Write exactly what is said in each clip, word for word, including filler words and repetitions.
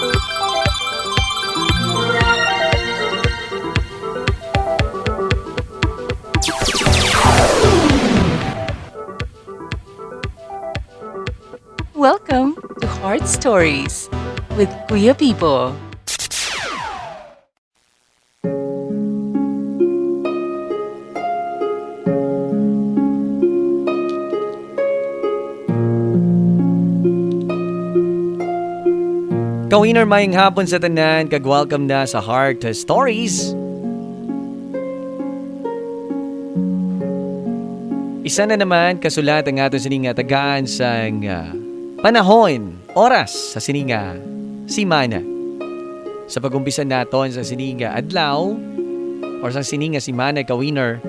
Welcome to Heart Stories with Kuya Bibo. Ka-winner, maayong hapon sa tanan, kag welcome na sa Heart Stories. Isa na naman ka sulat ang aton sini nga tagaan sang, ah, panahon, oras sa sini nga simana. Sa pag-umpisa naton sa sini nga adlaw, or sa sini nga simana, ka-winner,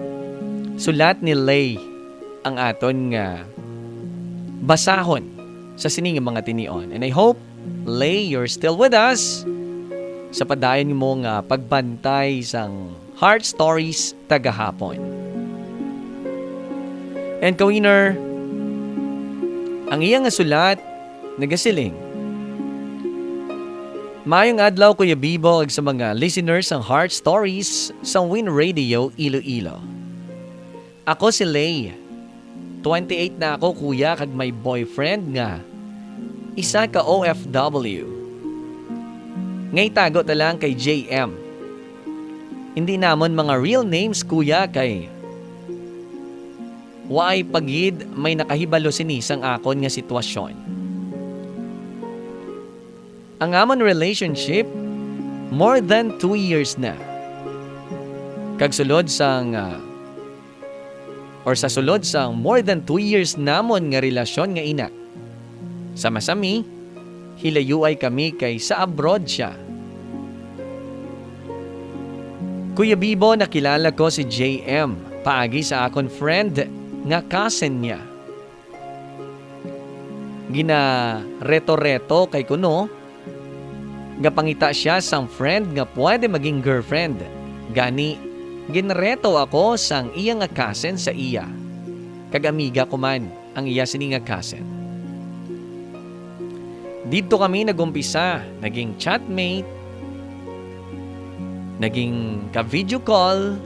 sulat ni Lay ang aton nga basahon sa sini nga mga tinion. And I hope, Lay, you're still with us sa padayon mo nga pagbantay sang Heart Stories tagahapon. And ka-winner, ang iya nga sulat nagasiling, "Maayong adlaw, Kuya Bibo, ag sa mga listeners sang Heart Stories sa Win Radio Iloilo. Ako si Lay. Twenty-eight na ako, kuya, kag may boyfriend nga isa ka O F W. Nga itago ta lang kay J M. Hindi namon mga real names, kuya, kay waay pa gid may nakahibalo sini sang akon nga sitwasyon. Ang amon relationship, more than two years na. Kag sulod sang, ah, or sa sulod sang more than two years namon nga relasyon nga ina, sa masami, hilayuay kami kay sa abroad sia. Kuya Bibo, nakilala ko si J M paagi sa akon friend nga cousin niya. Ginareto-reto kay kuno, gapangita sia sang friend nga pwede maging girlfriend. Gani, ginreto ako sang iya nga cousin sa iya, kag amiga ko man ang iya sini nga cousin. Didto kami nag-umpisa, naging chatmate, naging ka-video call.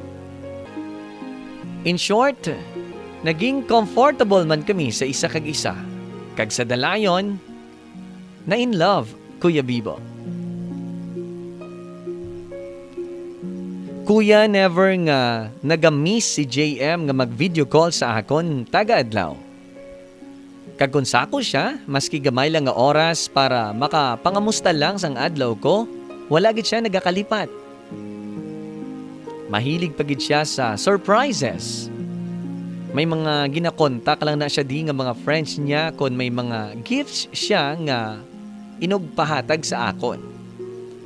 In short, naging comfortable man kami sa isa kag isa, kag sa dalayon, na in love, Kuya Bibo." Kuya, never nga naga-miss si J M nga mag-video call sa akon taga adlaw. Kag kon sako sia, maski gamay lang nga oras para makapangamusta lang sang adlaw ko, wala gid sia nagakalipat. Mahilig pa gid sia sa surprises. May mga ginakontak lang na sia di nga mga friends niya kon may mga gifts sia nga inugpahatag sa akon,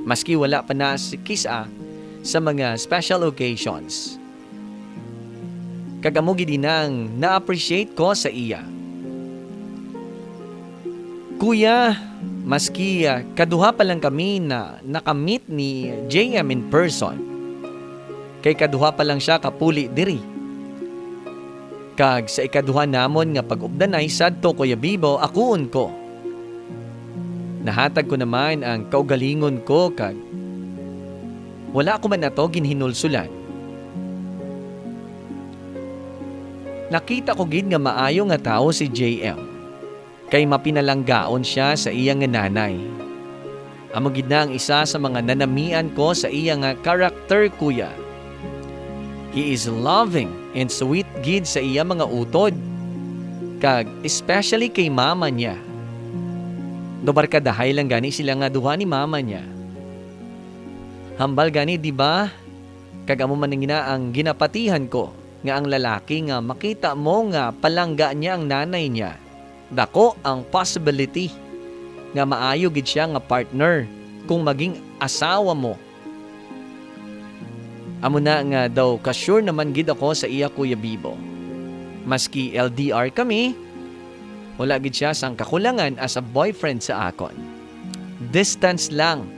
maski wala pa na si kis-a sa mga special occasions. Kag amo gid ina ang na-appreciate ko sa iya. Kuya, maski, ah, kaduha pa lang kami na nakamit ni J M in person, kay kaduha pa lang sia kapuli diri. Kag sa ikaduha namon nga pag-updanay sadto, Kuya Bibo, akuon ko, nahatag ko naman ang kaugalingon ko kag wala ko man ato ginhinulsulan. Nakita ko gid nga maayo nga tawo si J M, kay mapinalanggaon sia sa iya nga nanay. Amo gid na ang isa sa mga nanamian ko sa iya nga karakter, kuya. He is loving and sweet gid sa iya mga utod, kag especially kay mama niya. Daw barkadahay lang gani sila nga duha ni mama niya. Hambal gani, di ba? Kag amo man gina ang ginapatihan ko, nga ang lalaki nga makita mo nga palangga niya ang nanay niya, daku ang possibility nga maayo gid sia nga partner kung maging asawa mo. Amo na nga daw ka-sure naman gid ako sa iya, Kuya Bibo. Maski L D R kami, wala gid sia sang kakulangan as a boyfriend sa akon. Distance lang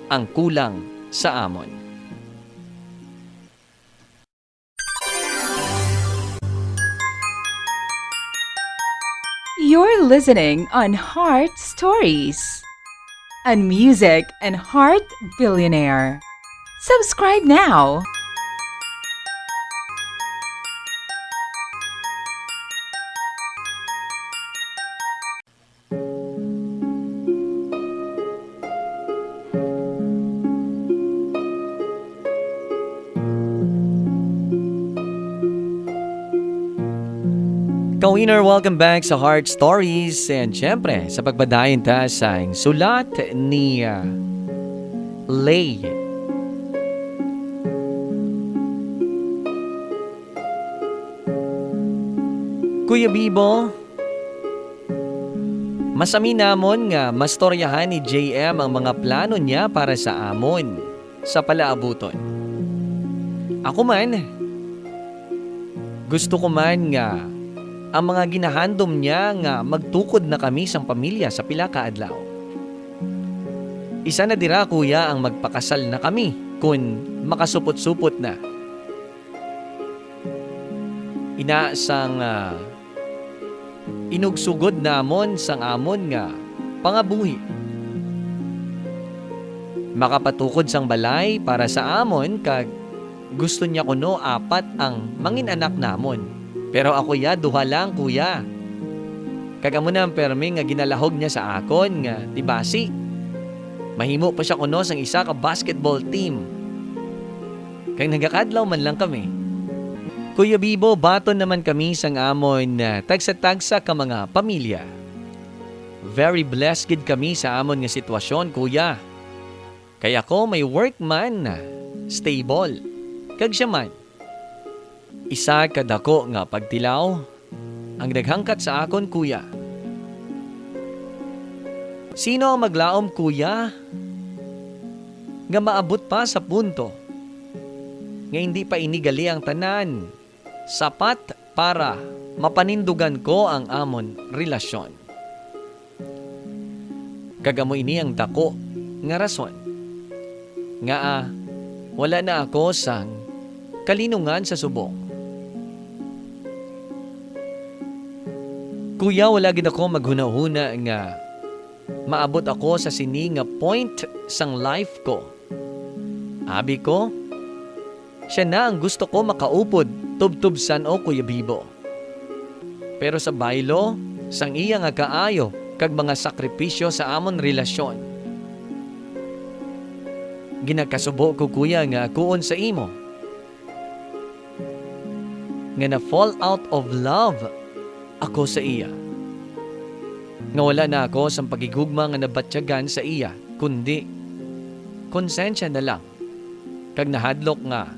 ang kulang sa amon. You're listening on Heart Stories. and music and heart billionaire. Subscribe now! Ka-winner, welcome back sa Heart Stories. And syempre, sa pagpadayon ta sa sulat ni, ah, Lay. Kuya Bibo, masami namon nga mastoryahan ni J M ang mga plano niya para sa amon sa palaabuton. Ako man, gusto ko man nga ang mga ginahandom niya nga magtukod na kami sang pamilya sa pila ka adlaw. Isa na dira, kuya, ang magpakasal na kami kun makasupot-supot na. Ina sang, ah, inugsugod namon sang amon nga pangabuhi. Makapatukod sang balay para sa amon kag gusto niya kuno apat ang mangin-anak namon. Pero ako ya, duha lang, kuya. Kag amo na ang permi nga ginalahog niya sa akon nga ti basi mahimo pa sia kuno sang isa ka basketball team. Kag nagakadlaw man lang kami. Kuya Bibo, baton naman kami sang amon, ah, tagsa-tagsa ka mga pamilya. Very blessed gid kami sa amon nga sitwasyon, kuya. Kay ako may work man, stable. Kag siya man, isa ka dako nga pagtilaw ang naghangkat sa akon, kuya. Sino ang maglaom, kuya, nga maabot pa sa punto nga hindi pa ini gali ang tanan sapat para mapanindugan ko ang amon relasyon? Kag amo ini ang daku nga rason ngaa wala na ako sang kalinungan sa subong. Kuya, wala gid ako maghunahuna nga maabot ako sa sini nga point sang life ko. Abi ko, sia na ang gusto ko makaupod tubtob san-o, Kuya Bibo. Pero sa baylo sang iya nga kaayo kag mga sakripisyo sa amon relasyon, ginakasubo ko, kuya, nga kuon sa imo nga na-fall out of love ako sa iya, nga wala na ako sang paghigugma nga nabatyagan sa iya, kundi konsensya na lang, kag nahadlok nga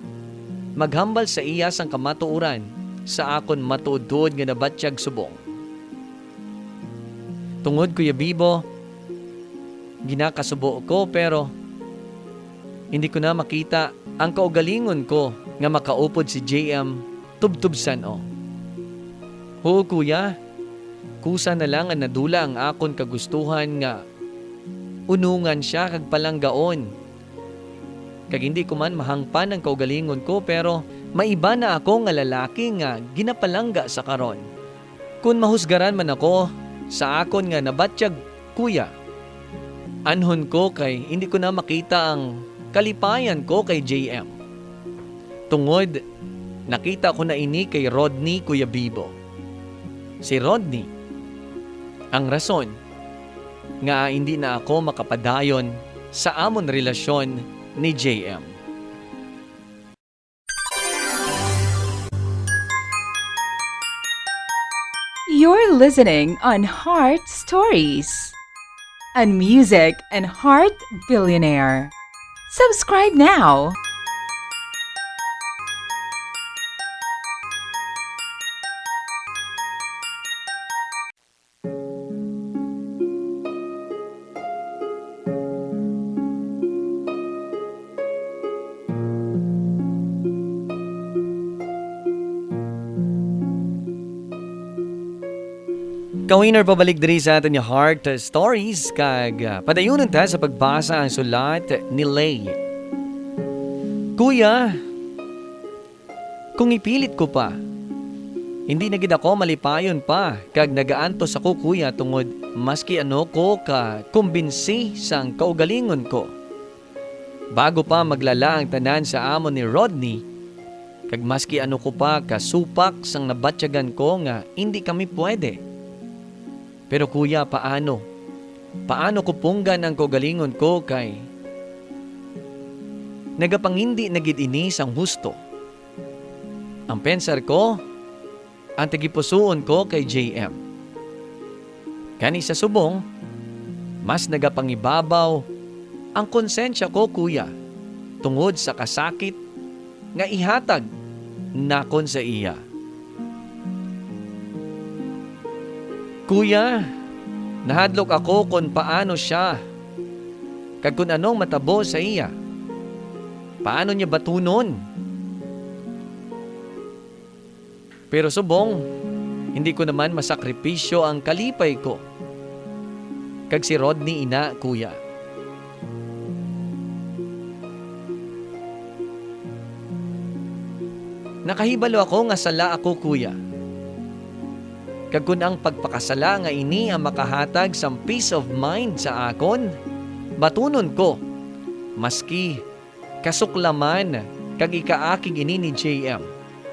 maghambal sa iya sang kamatuoran sa akon matuodtuod nga nabatyag subong. Tungod, Kuya Bibo, ginakasubo ko, pero hindi ko na makita ang kaugalingon ko nga makaupod si J M tubtob san-o. Huo, kuya, kusa na lang nga nadula ang akon kagustuhan nga unungan sia kag palanggaon. Kag hindi ko man mahangpan ang kaugalingon ko, pero may iba na ako nga lalaki nga ginapalangga sa karon. Kon mahusgaran man ako sa akon nga nabatyag, kuya, anhon ko, kay hindi ko na makita ang kalipayan ko kay J M. Tungod, nakita ko na ini kay Rodney, Kuya Bibo. Si Rodney ang rason nga hindi na ako makapadayon sa amon relasyon ni J M. You're listening on Heart Stories, a music and heart billionaire. Subscribe now. Ka-winner, pabalik diri sa aton nga Heart Stories, kag, ah, padayunon ta sa pagbasa ang sulat ni Lay. Kuya, kung ipilit ko pa, hindi na gid ako malipayon pa, kag nagaantos ako, kuya, tungod maski ano ko ka kumbinsi sang kaugalingon ko. Bago pa maglala ang tanan sa amon ni Rodney, kag maski ano ko pa ka supak sang nabatyagan ko nga indi kami pwede. Pero kuya, paano? Paano ko punggan ang kaugalingon ko kay nagapangindi na gid ini sang husto? Ang pensar ko, ang tagipusoon ko kay J M. Gani sa subong, mas nagapangibabaw ang konsensya ko, kuya, tungod sa kasakit nga ihatag nakon sa iya. Kuya, nahadlok ako kon paano siya kag kon anong matabo sa iya. Paano niya batunon? Pero subong, hindi ko naman masakripisyo ang kalipay ko kag si Rodney ina, kuya. Nakahibalo ako nga sala ako, kuya. Kag kon ang pagpakasala nga ini ang makahatag sang peace of mind sa akon, batunon ko, maski kasuklaman kag ikaakig ini ni J M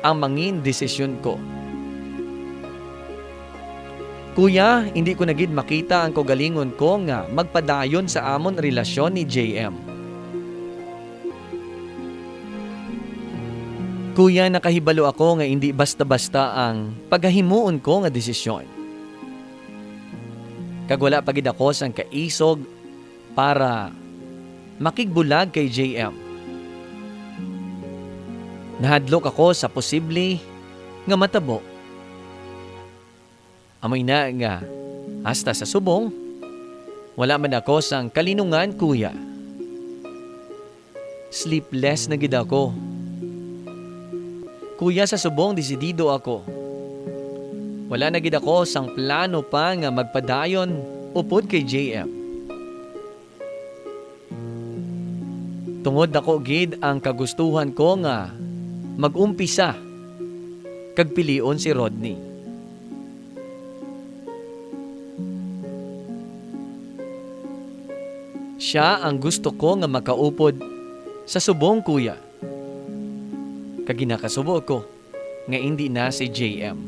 ang mangin desisyon ko. Kuya, hindi ko na gid makita ang kaugalingon ko nga magpadayon sa amon relasyon ni J M. Kuya, nakahibalo ako nga indi basta-basta ang pagahimuon ko nga desisyon. Kag wala pa gid ako sang kaisog para makigbulag kay J M. Nahadlok ako sa posible nga matabo. Amo ina nga, hasta sa subong, wala man ako sang kalinungan, kuya. Sleepless na gid ako. Kuya, sa subong desidido ako. Wala na gid ako sang plano pa nga magpadayon upod kay J M. Tungod dako gid ang kagustuhan ko nga mag-umpisa kag pilion si Rodney. Sia ang gusto ko nga makaupod sa subong, kuya. Kag ginakasubo ko nga indi na si J M.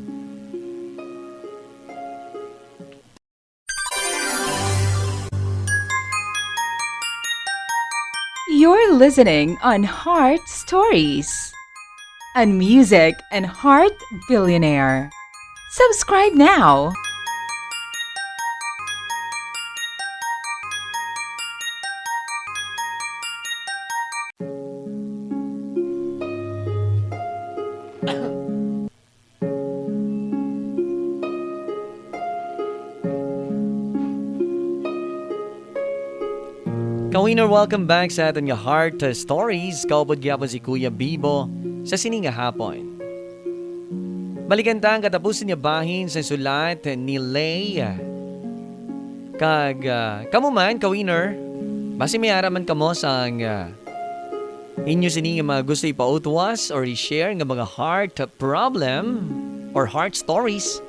You're listening on Heart Stories, a music and heart billionaire. Subscribe now. Ka-winner, welcome back sa aton nga Heart Stories. Kaupod gyapon si Kuya Bibo sa sini nga hapon. Balikan ta ang katapusan nga bahin sa sulat ni Lay. Kag, ah, kamo man, ka-winner, basi may ara man kamo sang, ah, inyo sini nga mga gusto ipautwas or i-share nga mga heart problem or heart stories,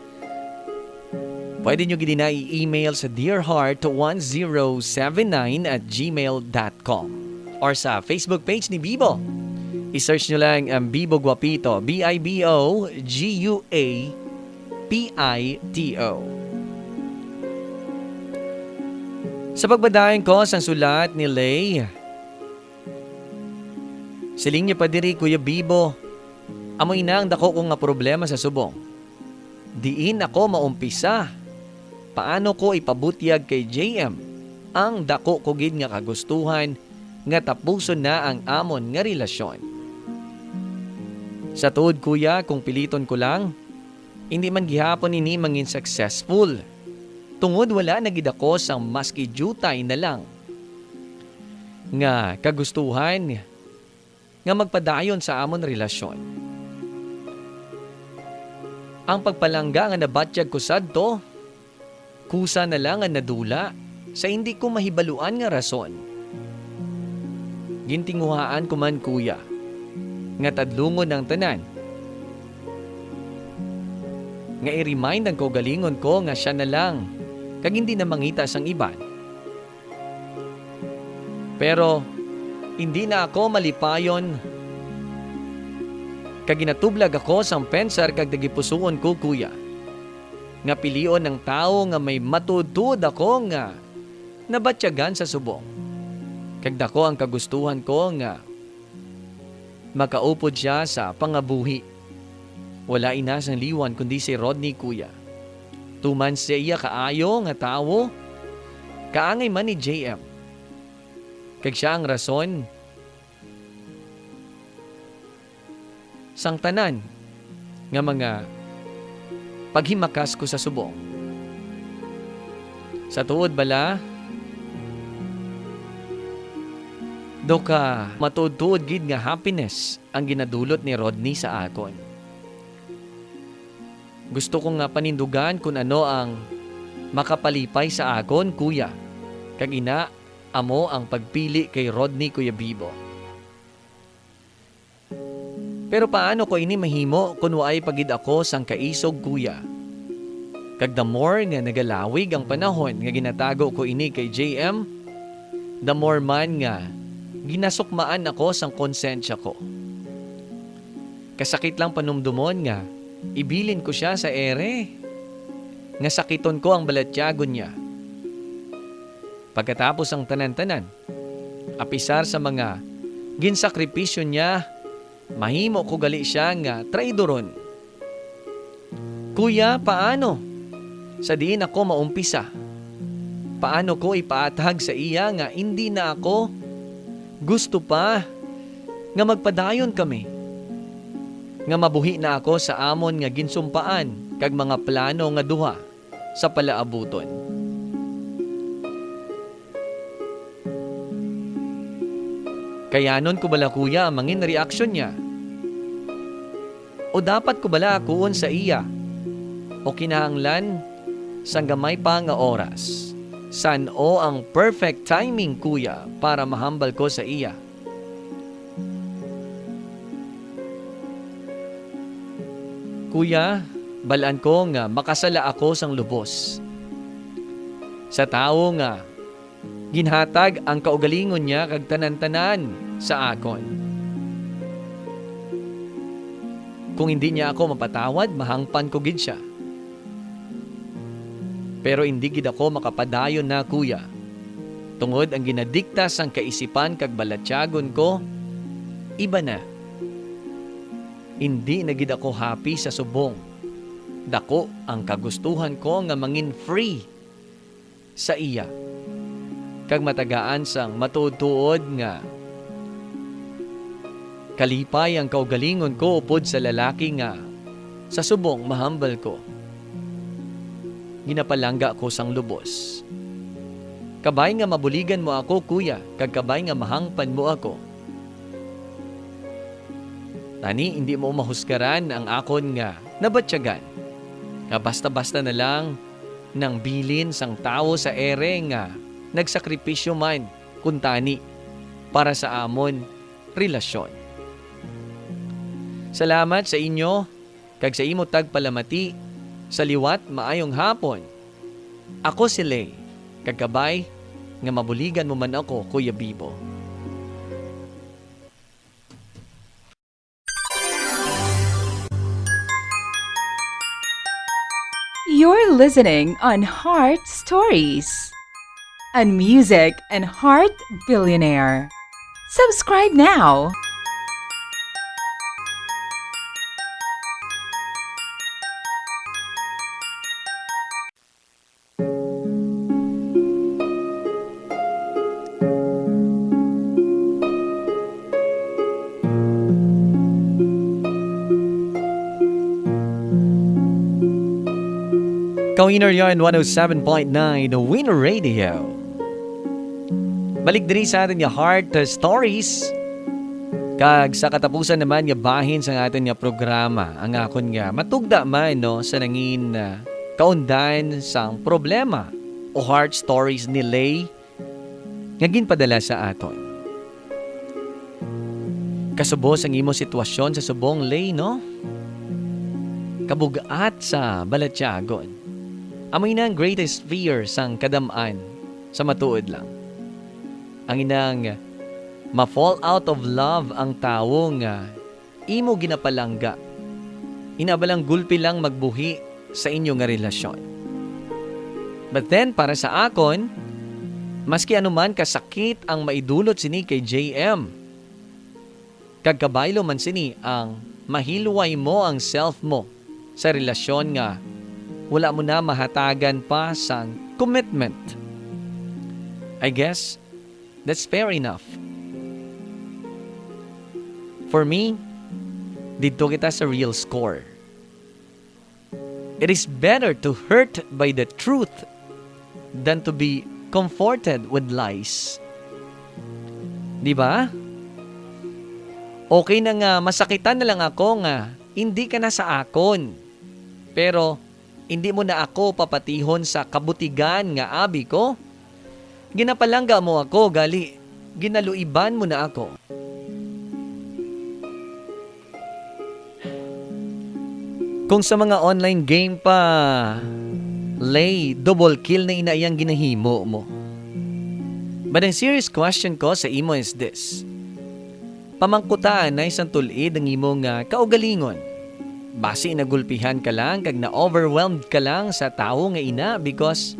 pwede nyo gid na i-email sa dear heart one zero seven nine at gmail dot com or sa Facebook page ni Bibo. I-search nyo lang ang Bibo Guapito, B I B O G U A P I T O. Sa pagpadayon ko sang sulat ni Lay, siling niya pa diri, Kuya Bibo, amo ina ang dako ko nga problema sa subong. Diin ako maumpisa? Paano ko ipabutyag kay J M ang dako ko gid nga kagustuhan nga tapuson na ang amon nga relasyon? Sa tuod, kuya, kung piliton ko lang, indi man gihapon ini mangin successful, tungod wala na gid ako sang maski diutay na lang nga kagustuhan nga magpadayon sa amon relasyon. Ang pagpalangga nga nabatyag ko sadto, kusa na lang nga nadula sa indi ko mahibaluan nga rason. Gintinguhaan ko man, kuya, nga tadlungon ang tanan, nga i-remind ang kaugalingon ko nga sia na lang kag hindi na mangita sang iban. Pero indi na ako malipayon, kag ginatublag ako sang pensar kag tagipusoon ko, kuya, nga pilion ang tawo nga may matuod-tuod ako nga nabatyagan sa subong, kag daku ang kagustuhan ko nga makaupod sia sa pangabuhi. Wala ina sang liwan kundi si Rodney, kuya. Tuman sa iya kaayo nga tawo, kaangay man ni J M. Kag sia ang rason sang tanan nga mga paghimakas ko sa subong. Sa tuod bala, do ka matuod-tuod gid nga happiness ang ginadulot ni Rodney sa akon. Gusto ko nga panindugan kun ano ang makapalipay sa akon, kuya, kag ina, amo ang pagpili kay Rodney, Kuya Bibo. Pero paano ko ini mahimo kon waay pa gid ako sang kaisog, kuya? Kag the more nga nagalawig ang panahon nga ginatago ko ini kay J M, the more man nga ginasukmaan ako sang konsensya ko. Kasakit lang panumdumon nga ibilin ko sia sa ere, nga sakiton ko ang balatyagon niya. Pagkatapos ang tanan-tanan, apisar sa mga ginsakripisyo niya, mahimo ko gali sia nga traidoron. Kuya, paano? Sa diin ako maumpisa? Paano ko ipaathag sa iya nga indi na ako gusto pa nga magpadayon kami, nga mabuhi na ako sa amon nga ginsumpaan kag mga plano nga duha sa palaabuton. Kayanon ko bala, kuya, ang mangin reaksyon niya? O dapat ko bala akuon sa iya? O kinahanglan sang gamay pa nga oras? San-o ang perfect timing, kuya, para mahambal ko sa iya? Kuya, bal-an ko nga makasala ako sang lubos sa tawo nga ginhatag ang kaugalingon niya kag tanan-tanan sa akon. Kung indi niya ako mapatawad, mahangpan ko gid sia. Pero indi gid ako makapadayon na, kuya, tungod ang ginadikta sang kaisipan kag balatyagon ko, iba na. Indi na gid ako happy sa subong. Daku ang kagustuhan ko nga mangin free sa iya, kag matagaan sang matuod-tuod nga kalipay ang kaugalingon ko upod sa lalaki nga sa subong mahambal ko. Ginapalangga ko sang lubos. Kabay nga mabuligan mo ako, kuya, kag kabay nga mahangpan mo ako. Tani, indi mo mahusgaran ang akon nga nabatyagan, nga basta-basta na lang nang bilin sang tawo sa ere nga nagsakripisyo man kuntani para sa amon relasyon. Salamat sa inyo kag sa imo tagpalamati sa liwat. Maayong hapon. Ako si Lay, kag kabay nga mabuligan mo man ako, Kuya Bibo. You're listening on Heart Stories, a music and heart billionaire. Subscribe now. Kawiner yon, one oh seven point nine Win Radio. Balik diri sa aton nga Heart Stories. Kag sa katapusan naman nga bahin sang aton nga programa, ang akon nga matugda man, no, sa nangin, ah, kaundan sang problema o heart stories ni Lay nga ginpadala sa aton. Kasubos ang imo sitwasyon sa subong, Lay, no? Kabug-at sa balatyagon. Amo ina ang greatest fear sang kadam-an, sa matuod lang. Ang inang ma-fall out of love ang tawo nga imo ginapalangga. Ina, balang gulpi lang magbuhi sa inyo nga relasyon. But then, para sa akon, maski anuman kasakit ang maidulot sini kay J M, kag kabaylo man sini ang mahilway mo ang self mo sa relasyon nga wala mo na mahatagan pa sang commitment. I guess that's fair enough. For me, didto kita sa real score. It is better to hurt by the truth than to be comforted with lies. Di ba? Okay na nga masakitan na lang ako nga hindi ka na sa akon. Pero hindi mo na ako papatihon sa kabutigan nga abi ko. Ginapalangga mo ako, gali ginaluiban mo na ako. Kung sa mga online game pa, Lay, double kill na ina iyang ginahimo mo. But ang serious question ko sa imo is this. Pamangkutaan na isang tulid ang imo nga kaugalingon. Basi nagulpihan ka lang kag na-overwhelmed ka lang sa tawo nga ina because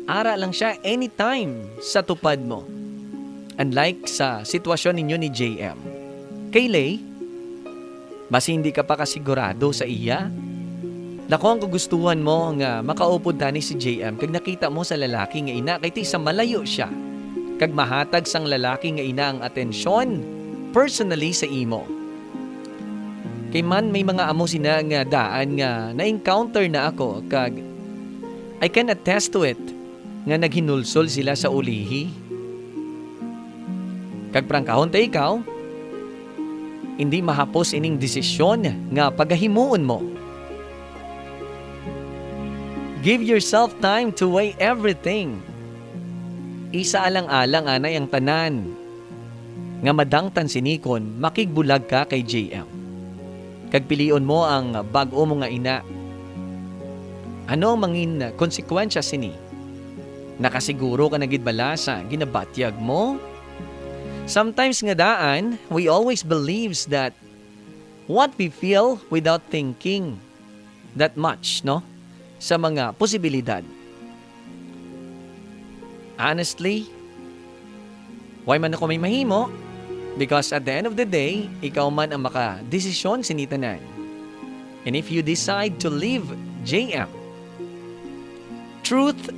ara lang siya anytime sa tupad mo. Unlike sa sitwasyon ninyo ni J M. Kay Lay, basi hindi ka pa kasigurado sa iya. Dako ang kagustuhan mo nga makaupod tani si J M kag nakita mo sa lalaki nga ina kay ti sa malayo siya kag mahatag sang lalaki nga ina ang atensyon personally sa imo. Kay man may mga amo sina nga daan nga na-encounter na ako kag I can attest to it nga naghinulsol sila sa ulihi. Kag prangkahon ta ikaw, hindi mahapos ining desisyon nga pagahimuon mo. Give yourself time to weigh everything. Isa alang-alang anay ang tanan nga madangtan sini kon makigbulag ka kay J M. Kag pilion mo ang bag-o mo nga ina. Ano ang mangin konsekwensya sini? Nakasiguro ka na gid bala sa ginabatyag mo? Sometimes nga daan, we always believes that what we feel without thinking that much, no? Sa mga posibilidad. Honestly, why man ako may mahimo? Because at the end of the day, ikaw man ang makadesisyon sini tanan. And if you decide to leave J M, truth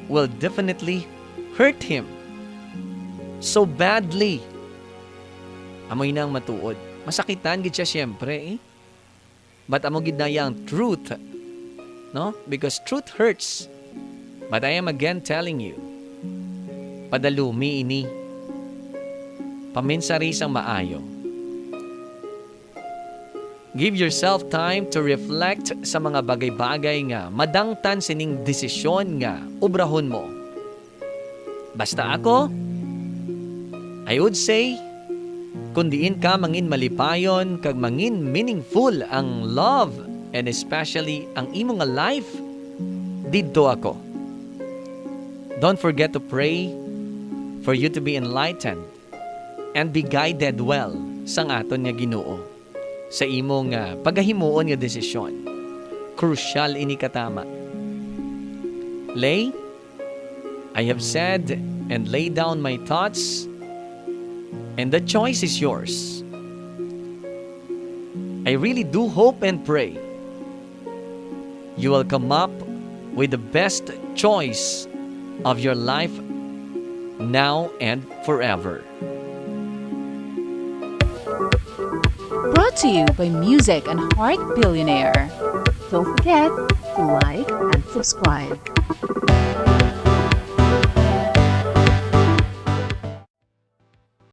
will definitely hurt him so badly. Amoy nang matuod. Masakitan gid siya siyempre, eh. But amo gid na yang truth, no? Because truth hurts. But I am again telling you, padalumi ini. Paminsari sang maayo. Give yourself time to reflect sa mga bagay-bagay nga madangtan sining desisyon nga obrahon mo. Basta ako, I would say, kung diin ka mangin malipayon kag mangin meaningful ang love and especially ang imo nga life, didto ako. Don't forget to pray for you to be enlightened and be guided well sang aton nga Ginoo sa imo nga pagahimuon nga desisyon. Crucial ini katama. Lay, I have said and laid down my thoughts, and the choice is yours. I really do hope and pray you will come up with the best choice of your life now and forever. Brought to you by Music and Heart Billionaire. Don't forget to like and subscribe.